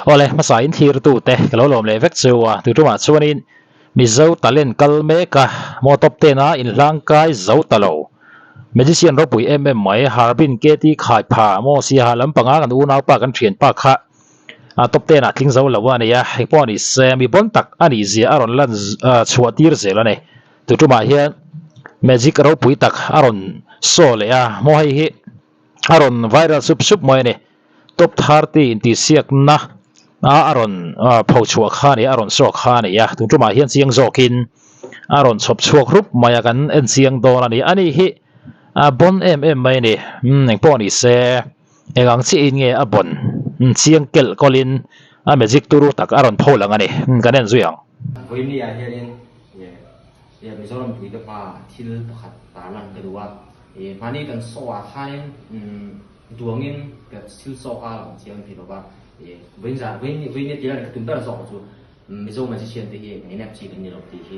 Awle, hmasa in thlir tute ka lo lawm leh vek chu a, tu tumah chuanin Mizo talent kal mek a, maw top ten a inhlang kai zo ta lo. Magician ropui em em mai, Harbin KT khai pha maw Siaha lampanga kan unaupa kan thianpa kha a top ten ah tling zo lo a ni a, engpawh a ni se mi bon tak a nih zia a rawn lan chhuah tir zel a ni. Tu tumah hian magic ropui tak a rawn saw leh a, maw hei hi a rawn viral sup sup mai a ni. Top 30 intihsiakna a a rawn pho chhuah kha a ni a, a rawn saw kha a ni a, tun tumah hian chiang zawkin a rawn chhawp chhuak rup mai a, kan en chiang dawn a ni. Ani hi a bon em em mai a ni, umm engpawh ni se eng ang chiahin nge a bon chiang kelh kawlhin a magic turu tak a rawn pho lang a ni, kan en zui ang. Vawiin ah hianin Mizoram puite hma thil pakhat tarlan ka duh a, hmani kan saw ah khanin Duangin ka thil chawk a lang chiang thei lova, vawiin zan vawiin vawiin a tih ka tum ber zawk chu Mizo magician te hi eng nep chi kan ni lo tih hi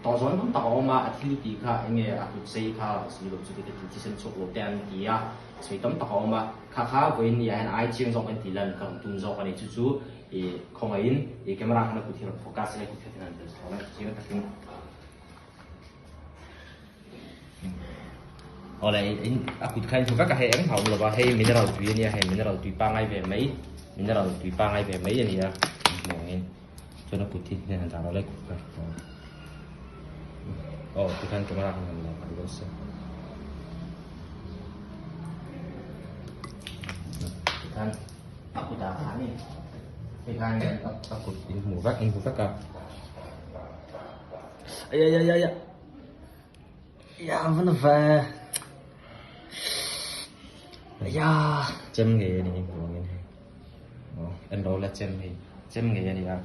tawh zawn tam tak a awm a, a thil tih kha eng nge a kut sei kha si lo chu ti thisen chhuak lo te an ti a, sawi tam tak a awm a, kha kha vawiin ni ah hian ai chiang zawk an tih lan ka rawn tum zawk a ni chu chu i khawngaihin i camera khan a kut hi rawn focus ila kut kha hian an chiang takin. Awle in a kut kha in hmu vek a hei eng hauh lova hei mineral tui ania hei mineral tui pangai ve mai mineral tui pangai ve mai ania hmuangin chuan a kut hi hnen han dah lo lai kut kha aw tikhan camera khan han la kan dawn se tikhan a kut ah khan ni tikhan a kut in hmu vek in hmu vek a. Aiaiaiaia Ya van ve Ya chem ngei ani buangin hei aw en ro la chem hei chem ngei ani a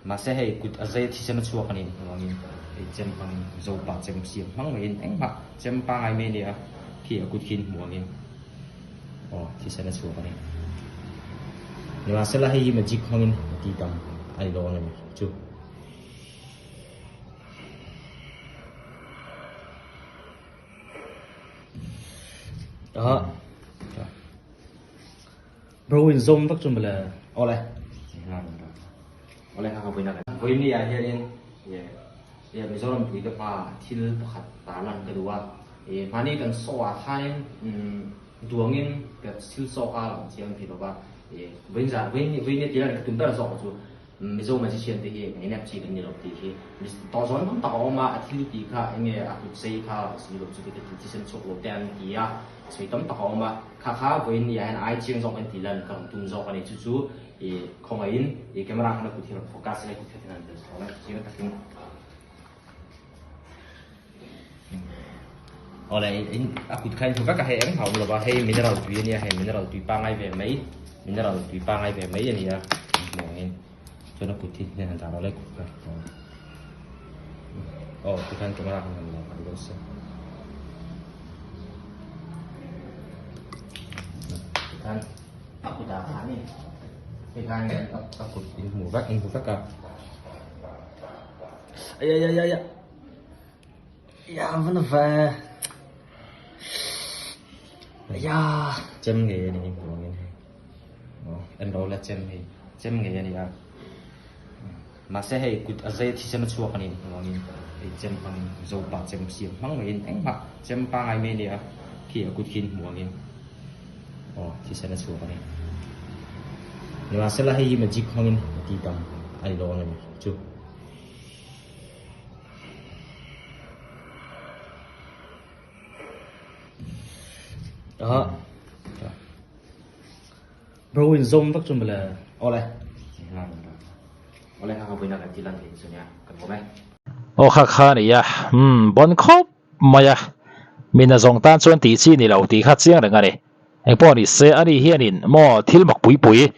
mahse hei kut a zai thisen a chhuak ani buangin hei chem hmangin zopa chem siam hmang maiin engmah chem pangai mai ani a khi a kut khi buangin aw thisen a chhuak ani nimahsela hei hi magic hmangin a ti dam a ni dawn ani chu. Đó. Bro in zoom vak chu mawle. Awle. Awle kha ka vui na kan. Vui ni ah hianin ye Mizoram pui te hma thil pakhat tarlan ka duh a. Hmani kan saw ah khanin duangin ka thil chawk a lang chiang thei lova. Vawiin zan vawiin ni a tih ka tum ber zawk chu Mizo magician te hi eng nep chi kan ni lo tih hi tawh zawn tam tak a awm a, a thil tih kha eng nge a kut sei kha si lo chu ti ka ti thisen chhuak lo te an ti a, sawi tam tak a awm a, kha kha vawiin ni ah hian ai chiang zawk an tih lan ka rawn tum zawk a ni chu chu i khawngaihin i camera khan a kut hi rawn focus ila kut kha hian an tel chhuak a chiang takin. Awle in a kut kha in hmu vek a hei eng hauh lova hei mineral tui ania hei mineral tui pangai ve mai mineral tui pangai ve mai ania hmuangin chuan a kut hi hnen han dah lo lai kut kha aw tikhan camera khan han la kan dawn se tikhan a kut ah khan ni tikhan a kut in hmu vek in hmu vek a. Aiaiaiaia Ya van ve Ya Chem ngei a ni buangin hei aw en ro la chem hei chem ngei a ni a mahse hei kut a zai thisen a chhuak a ni buangin hei chem hmangin zopa chem siam hmang maiin engmah chem pangai mai a ni a khi a kut khi buangin aw thisen a chhuak a ni nimahsela hei hi magic hmangin a ti dam a ni dawn a ni chu. Đó. Bro in zoom vak chu mawle. Awle. Awle kha ka vawiin ah kan ti lan thei chu nia kan awm e. Aw kha kha a ni a, umm bon khawp mai a, mi nazawng tan chuan tih chi ni lo tih kha chiang reng a ni. Engpawh ni se ani hianin maw thil mak pui pui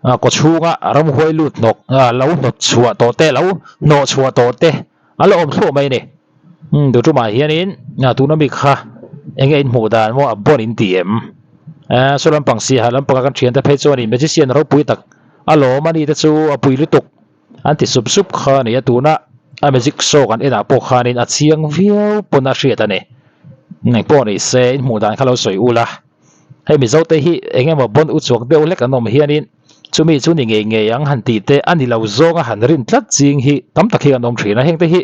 Kaw chhunga ramhuai lut hnawk lo hnawt chhuah tawh te, lo hnawh chhuah tawh te a la awm thluah mai a ni. Du tumah hianin tuna mi kha eng nge in hmuh dan maw a bon in ti em? Saw lampang siaha lampanga kan thiante phei chuanin magician ropui tak a lawm a ni te chu a pui lutuk an ti sup sup kha a ni a, tuna a magic show kan enah pawh khanin a chiang viau pawn a hriat a ni. Engpawh ni se in hmuh dan kha lo sawi ula. Hei Mizote hi eng emaw bon u chuak deuh hlek an awm hianin Chumi chu ni ngei ngei ang han tih te a ni lo zawnga han rin tlat ching hi tam tak hi an awm thin a, hengte hi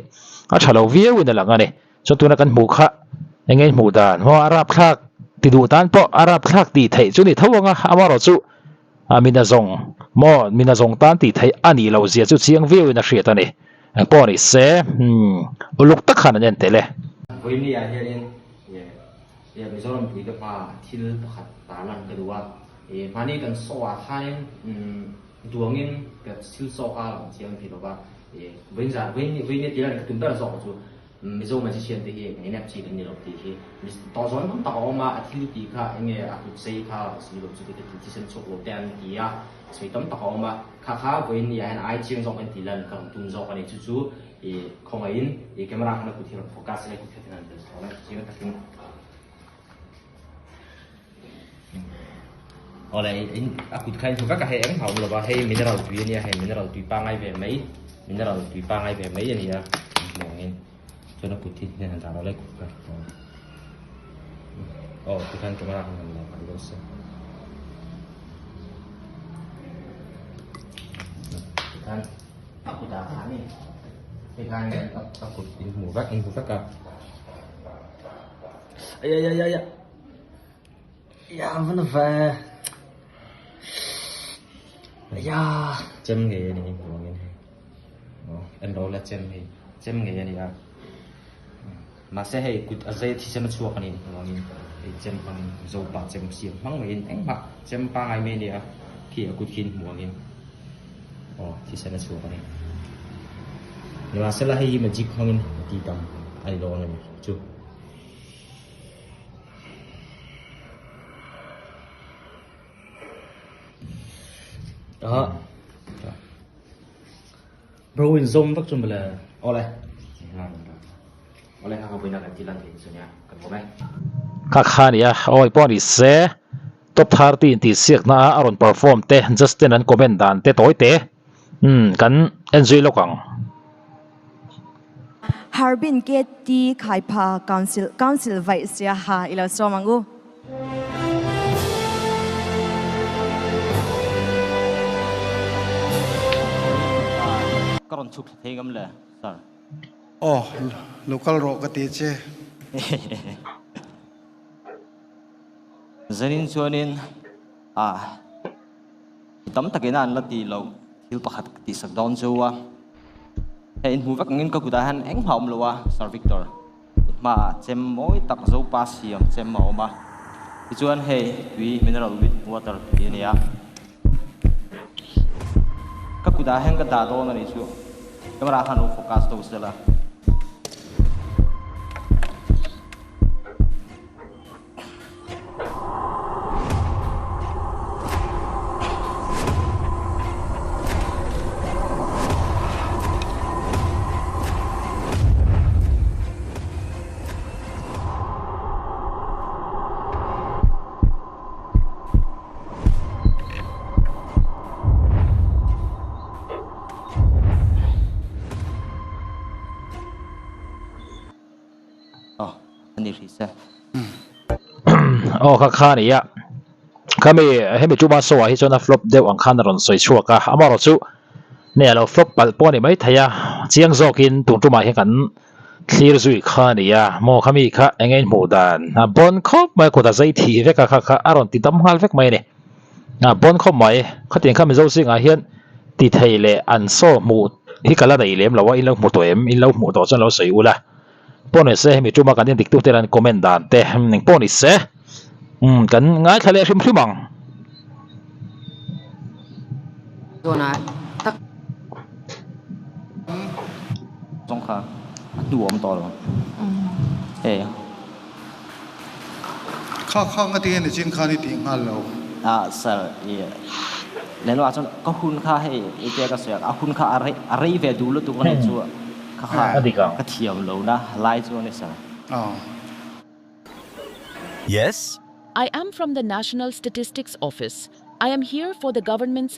a tha lo viauin a lang a ni. Chuan tuna kan hmuh kha eng nge hmuh dan? Maw a rapthlak ti duh tan pawh a rapthlak tih theih chu ni tho ang a, amaherawh chu a mina zawng maw mina zawng tan tih theih a nih loh zia chu chiang viauin a hriat a ni. Eng pawh ni se, umm uluk tak khan an en tel e. Vawinia hianin Mizoram puite hma thil pakhat tarlan ka duh a, Mahni kan saw ah khanin duangin ka thil sawk a lang chiang thei lova, vawiin zan vawiin vawiin tia ka tum ber zawk chu Mizo magician te hi ngainep chi kan ni lo tih hi tawh zawn tam tak a awm a, a thil tih kha enge a kut sei kha si lo chuti ka thisen chhuak lo te an ti a, sawi tam tak a awm a, kha kha vawiin ni ah hian ai chiang zawk in tih lan ka rawn tum zawk a ni chu chu khawngaihin camera khan a kut hi rawn focus ila kut kha hian an tel chho la chiang takin. Awle in a kut kha in hmu vek a hei eng hma awm lova hei mineral tui ania hei mineral tui pangai ve mai mineral tui pangai ve mai ania hmu angin chuan a kut hi hnen han dah rawh le kut kha aw tikhan camera khan han la kan dawn se tikhan a kut ah khan ni tikhan a kut in hmu vek in hmu vek a. Ai ai ai ai Ya van ve Ya Chem ngei ani hmuangin hei en ro la chem hei chem ngei ani a mahse hei kut a zei thisen a chhuak ani hmuangin hei chem hmangin zopa chem siam hmang maiin engmah chem pangai mai ani a khi a kut khi hmuangin aw thisen a chhuak ani nimahsela hei hi magic hmangin a ti tam a ni dawn ani chu. Ah. Bro in zoom vak chu male. Ole. Ole ha ka buina kan ti lan thei chu nia kan awm e. Kha kha nia awi pawh ni se top 30 in tih siak na a rawn perform te Justin an comment dan te tawi te. Umm kan en zui lawk ang. Harbin KT Khaipha Council Council vaih sia ha i lo sawm ang u. Ka rawn chhuk thla thei ngam le sir. Aw lo kal rawh ka ti che. Zanin chuanin ah. Mi tam takin a an la tih loh thil pakhat ka tihsak dawn chu a. Hei inhmuh vek angin ka kutah hian engmah a awm lo a, Sir Victor. I hmaah chem mawi tak Zopa siam chem a awm a. Tichuan hei tui mineral with water tui a ni a. Ka kutah hian ka dah dawn a nih chu. Camera khan lo focus deuh sela. Aw a ni hrih se. Aw kha kha nia khami hemi tuma show ah hi chuan a flop deuh ang khan a rawn sawi chhuak a amaherawh chu nge a lo flop palh pawh a ni maithei a chiang zawkin tun tumah hian kan thlir zui kha a nia maw khami kha eng nge inhmuh dan a bawn khawp mai a kut a zai thih vek a kha kha a rawn ti dam nghal vek mai a ni a bawn khawp mai khatiang kha mizo zingah hian ti thei leh an saw hmuh hi ka la nei lem lo a in lo hmu tawh em in lo hmuh tawh chuan lo sawi ula. Pawh ni se hemi tuma kan endik tute hian comment dan te eng pawh ni se umm kan ngaithla leh hrim hrim ang. Zawnah tak. Zawng kha a hnu awm tawh lo hei. Kha kha nga tinge ni chin khan i tih nghal lo. Ah sir i lehlamah chuan ka hun kha hei i tia ka sawi a hun kha a rei a rei ve duh lutuk a ni chu kha kha ka thiam lo na lai chu a ni sir. Yes. I am from the National Statistics Office. I am here for the government's.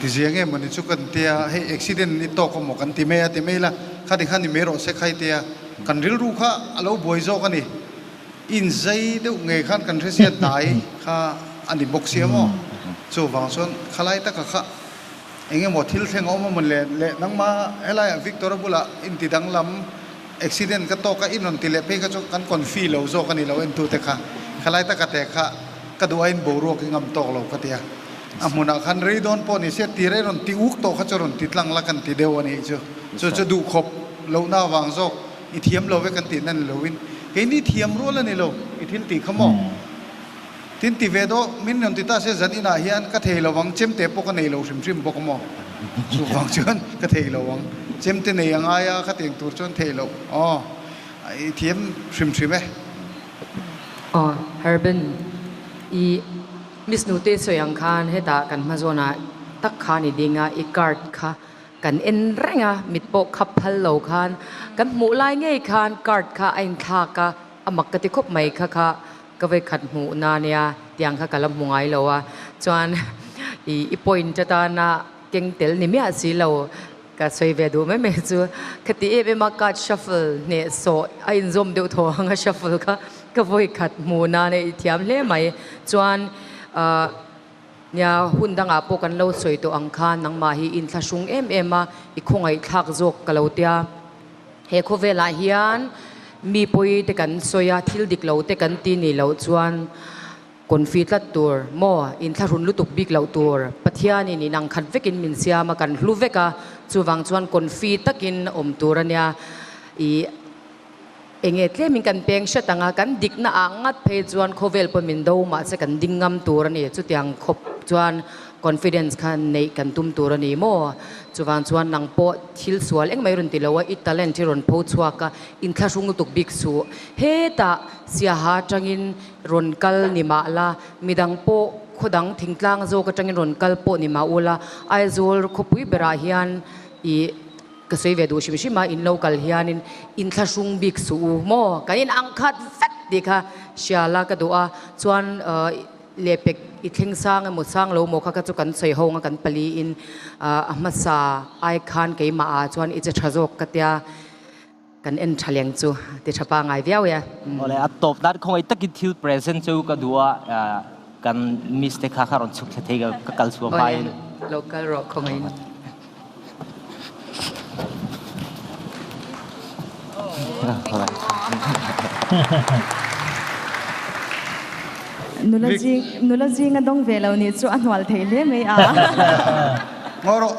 Ti zia nge mawni chu kan tia, hei accident i tawk emaw kan ti mai a ti mai la, khati khan ni mai rawh se khai tia, kan rilru kha a lo buai zawk a ni. Inzai deuh ngei khan kan hre sia hnai kha a ni bawk sia maw? Chuvang chuan khalai taka kha eng emaw thil thleng a awm a mawn le le nangma helaiah Victor-a bulah inti danglam accident ka tawk a in rawn ti leh phei kha chu kan confi lo zawk a ni lo entute kha khalai taka te kha ka duh aiin boruak i ngam tawk lo ka ti a. A hmunah khan rei dawn pawh ni se tir ei rawn ti uk tawh kha chu rawn ti tlang la kan ti deuh a nih chu. Chu chu duhkhawp lohna avang zawk i thiam lo ve kan tihna ni loin keini thiam rual a ni lo i thil tih kha maw? Tin ti ve dawh min rawn ti ta se zan inah hian ka thei lo ang chemte pawh ka nei lo hrim hrim bawk maw? Chuvang chuan ka thei lo ang chemte nei a ngai a ka tiang tur chuan thei loh aw i thiam hrim hrim e. Aw Harbin i Miss Nute sawi ang khan hetah kan hma zawnah tak khan i ding a, i card kha kan en reng a, mit pawh khap phal lo khan kan hmuh lai ngei khan card kha a inthlak a, a mak ka ti khawp mai kha kha ka vawikhat hmuh na nia tiang kha ka la hmu ngai lo a, chuan i i point atana keng tel ni miah si lo ka sawi ve duh mai mai chu khati em em a card shuffle hneh sawh a inzawm deuh thaw ang a shuffle kha ka vawikhat hmuh nan a i thiam hle mai chuan ahh nia hun dangah pawh kan lo sawi tawh ang khan nangmah hi inthlahrung em em a i khawngaih thlak zawk ka lo tia he khawvelah hian mi pawi te kan sawi a thil dik lo te kan ti nih loh chuan Confi tlat tur maw? Inthlahrun lutuk bik loh tur. Pathianin in ang khat vekin min siam a, kan hlu vek a, chuvang chuan confi takin awm tur a nia. I enge tlemin kan peng hret ang a, kan dikna ah ngat phei chuan khawvel pawh min do mahse kan ding ngam tur a ni. Chutiang khawp chuan confidence kha neih kan tum tur a ni maw? Chuvang chuan nang pawh thil sual engmah i rawn ti lo a, i talent hi rawn pho chhuak a, inthlahrung lutuk bik suh. Hetah siaha atangin Rawn kal ni mah la, midang pawh khaw dang thingtlang zawk atangin rawn kal pawh ni mah ula, Aizawl khawpui berah hian ih ka sawi ve duh hrim hrim a, in lo kal hianin inthlahrung bik suh u maw? Kan in ang khat vek tih kha hria la ka duh a, chuan lehpek i thleng sang emaw sang lo maw kha kha chu kan sawi ho ang a kan paliin a hmasa ai khan keimah ah chuan i che tha zawk ka tia. Kan en tha leng chu ti tha pa ngai viau e. Awle a tawp nan khawngaih takin thil present chu ka duh a kan miss te kha kha rawn chhuk thla thei ka kal chhuah hma in. Awle lo kal rawh khawngaih in. Nula zing nula zing a dawng ve lo nih chu a hnual thei hle mai a. Ngaw rawh.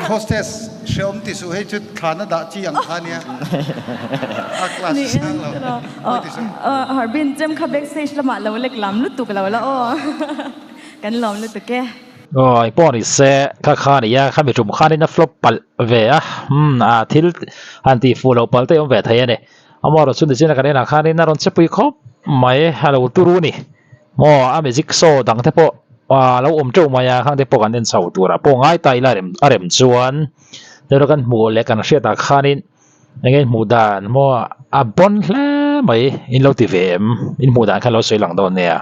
Hostess hreawm ti suh hei chu thlana dah chi ang kha nia a class sang lo pawi ti suh. Harbin chem kha backstage lamah lo lek lam lutuk lo la aw kan lawm lutuk e. Aw eng pawh ni se kha kha nia khami tum khanin a flop palh ve a umm a thil han tih fuh loh palh te awm ve thei a ni amaherawhchu chu nichin a kan enah khanin a rawn che pui khawp mai a lo turu ni. Maw a magic show dang te pawh a lo awm teuh mai a khang te pawh kan en chho tur ah pawh ngai ta ila rem a rem chuan tuna kan hmuh leh kan hriat ah khanin eng nge hmuh dan maw a bawn hle mai in lo ti ve em in hmuh dan khan lo sawi lang dawn nia.